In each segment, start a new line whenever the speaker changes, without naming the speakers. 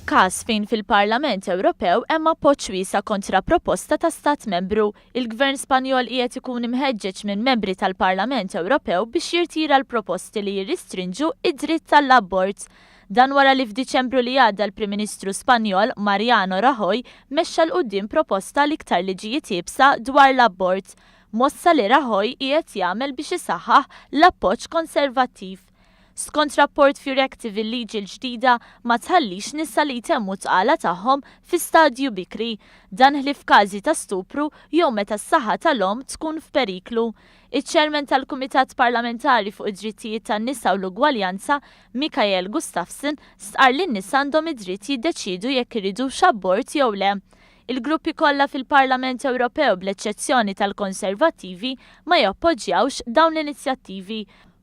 Każ fejn fil-Parlament Ewropew hemm appoġġ wiesa' kontra proposta ta' Stat Membru. Il-Gvern Spanjol qiegħed ikun imħeġġeġ minn membri tal-Parlament Ewropew biex jirtira l-proposti li jirristrinġu id-dritt tal-abort. Dan wara li f'Diċembru li għadda l-Prim Ministru Spanjol Mariano Rajoy mexxa 'l quddiem proposta għal iktar liġijiet iebsa dwar l-abort. Mossa li Rajoy qiegħed jagħmel biex isaħħaħ l-appoġġ konservattiv. Skont rapport Furactive, il-liġi l-ġdida ma tħallix nisa li jtemmu tqala tagħhom fi stadju bikri. Dan ħlief każi ta' stupru jew meta s-saħħa tal-omm tkun f'periklu. Iċ-Chairman tal-Kumitat Parlamentari fuq id-Drittijiet tan-Nisa u l-Ugwaljanza, Mikael Gustafsson, stqarr li n-nisa għandhom id-dritt jiddeċiedu jekk iridux abort jew le. Il-gruppi kollha fil-Parlament Ewropew, bl-eċċezzjoni tal-Konservattivi, ma jappoġġjawx dawn l-inizjattivi.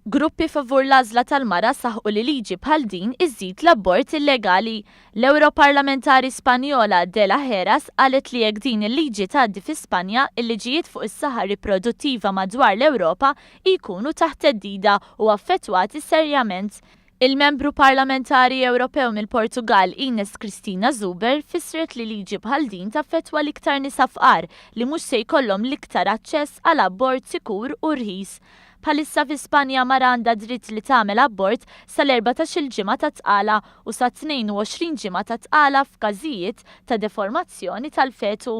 Gruppi favur l-għażla tal-mara saħqu li liġi bħal din iżżid l-abort illegali. L-Ewroparlamentari Spanjola De La Heras qalet li jekk din il-liġi tgħaddi fi Spanja, il-liġijiet fuq is-saħħa riproduttiva madwar l-Ewropa jkunu taħt theddida u affettwati serjament. Il-Membru Parlamentari Ewropew mill-Portugall Ines Cristina Zuber fissret li liġi bħal din taffettwa l-iktar nisa fqar li mhux se jkollhom l-iktar aċċess għal abort sikur u rħis. Bħalissa fi Spanja mara għandha dritt li tagħmel abort sal-14-il ġimgħa ta' tqala u sa 22 ġimgħa ta' tqala f'każijiet ta' deformazzjoni tal-fetu.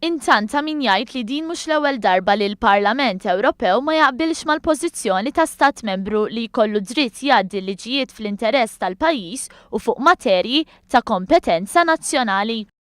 Intant ta' min jgħid li din mhux l-ewwel darba li l-Parlament Ewropew ma jaqbilx mal-pożizzjoni ta' stat membru li jkollu dritt jgħaddi liġijiet fl-interess tal-pajjiż u fuq materji ta' kompetenza nazzjonali.